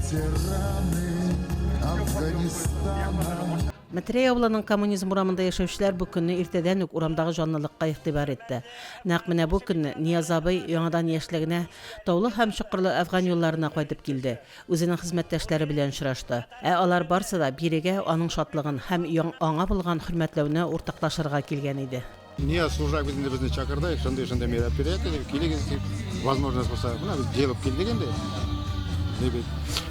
Ветераны Афганистана. Метрәй авылының Коммунизм урамында яшәүчеләр бу көнне иртәдән үк урамдагы җанлылыкка игътибар итте. Нәкъ менә бу көнне Нияз абый яңадан яшьлегенә, таулы һәм чокырлы әфган юлларына кайтып килде, үзенең хезмәттәшләре белән очрашты. Ә алар барсы да бирегә аның шатлыгын һәм аңа булган хөрмәтләүне уртаклашырга килгән иде. Нияз Служак бит инде безне чакырды, шундый-шундый мероприятие дип, килегез дип, возможность булса, менә без җыелып килдек инде. Ни бит.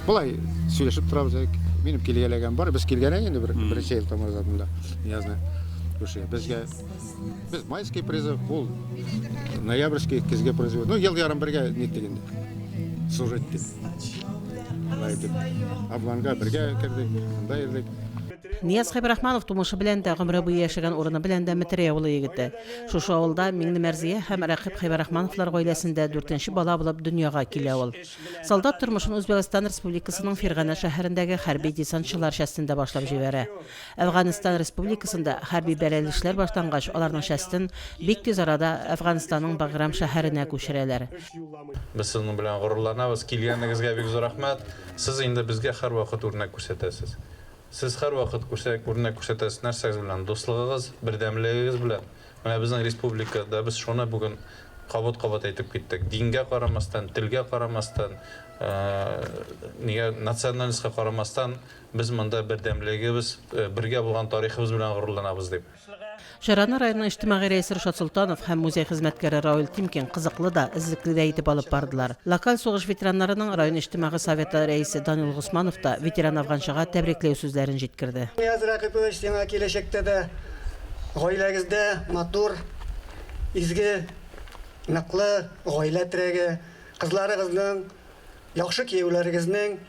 Болай сөйләшеп торабыз, минем килгәләгән бар, без килгән инде бер беренче ел тамырда монда Ниязны күршегә. Безгә без майский призыв, ул ноябрьский көзге призыв. Ну, ел ярым бергә ниттек инде. Служить дип. Алай итеп, Афганга бергә кердек, анда йөрдек. Нияз Хәбирахманов тумышы белән дә, гомере буе яшәгән урыны белән дә Метрәй авылы егете. Шушы авылда Миңнемәрзия һәм Рәкыйп Хәйбәрахмановлар гаиләсендә дүртенче бала булып дөньяга килә ул. Солдат тормышын Үзбәкстан Республикасының Фирганә шәһәрендәге хәрби десантчылар частендә башлап җибәрә. Әфганстан Республикасында хәрби бәрелешләр башлангач, аларның частен бик тиз арада Әфганстанның Баграм шәһәренә күчерәләр. Без сезнең белән горурланабыз. Килгәнегезгә бик зур рәхмәт. Сез инде безгә һәрвакыт үрнәк күрсәтәсез. Сез һәрвакыт үрнәк күрсәтәсез нәрсәгез белән? Дуслыгыгыз, бердәмлегегез белән. Менә безнең республикада без шуны бүген кабат-кабат әйтеп киттек. Дингә карамастан, телгә карамастан, нигә национальностька карамастан, без монда бердәмлегебез, бергә булган тарихыбыз белән горурланабыз дип. Чараны районның иҗтимагый рәисе Рушат Солтанов һәм музей хезмәткәре Рауил Тимкин кызыклы да, эзлекле дә итеп алып бардылар. Локаль сугыш ветераннарының район иҗтимагый советы рәисе Данил Госманов та ветеран-әфганчыга тәбрикләү сүзләрен җиткерде. Нияз Рәкыйпович, сиңа киләчәктә дә гаиләгездә матур, изге, ныклы гаилә терәге, кызларыгызның, яхшы кияүләрегезнең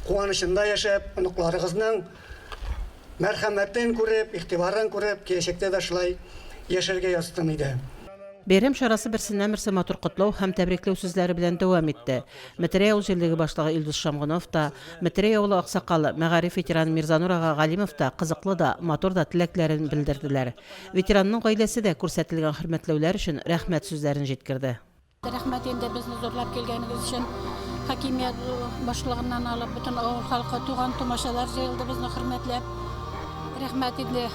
куанычында яшәп, оныкларыгызның мәрхәмәтен күреп, игътибарын күреп, киләчәктә дә шулай яшәргә язсын иде. Бәйрәм чарасы берсеннән-берсе матур котлау һәм тәбрикләү сүзләре белән дәвам итте. Метрәй авыл җирлеге башлыгы Илдус Шамгунов та, Метрәй авылы аксакалы, мәгариф ветераны Мирзанур ага Галимов та кызыклы да, матур да теләкләрен белдерделәр. Ветеранның гаиләсе дә күрсәтелгән хөрмәтләүләр өчен рәхмәт сүзләрен җиткерде. Рәхмәт инде безне зурлап килгәнегез өчен. Хакимият башлыгыннан алып бөтен авыл халкы, туган тумачалар җыелды безне хөрмәтләп. Рәхмәт инде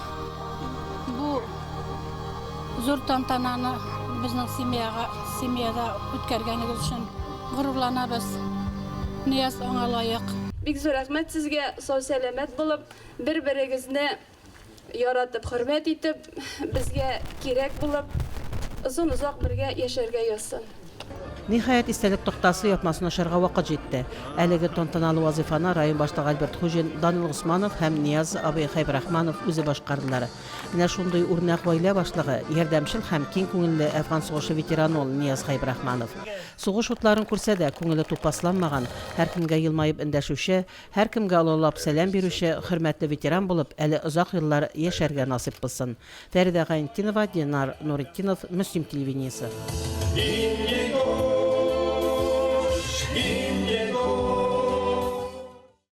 бу зур тантананы безнең семьяга, семьяда үткәргәнегез өчен горурланабыз. Нияз аңа лаек. Бик зур рәхмәт сезгә, сау-сәламәт булып, бер-берегезне яратып, хөрмәт итеп, безгә кирәк булып, озын-озак бергә яшәргә язсын. Ниһаять, истәлек тактасы япмасын ачарга вакыт җитте. Әлеге тантаналы вазыйфаны район башлыгы Альберт Хуҗин, Данил Госманов һәм Нияз абый Хәйбрахманов үзе башкардылар. Менә шундый үрнәк гаилә башлыгы, ярдәмчел һәм киң күңелле Әфган сугышы ветераны ул Нияз Хәйбрахманов. Сугыш утларын күрсә дә, күңеле тупасланмаган, һәркемгә елмаеп эндәшүче, Һәркемгә олылап сәлам бирүче хөрмәтле ветеран булып әле озак еллар яшәргә насыйп булсын. Фәридә Гайнетдинова, Динар Нуретдинов, Мөслим телевидениесе. День не дождь, день не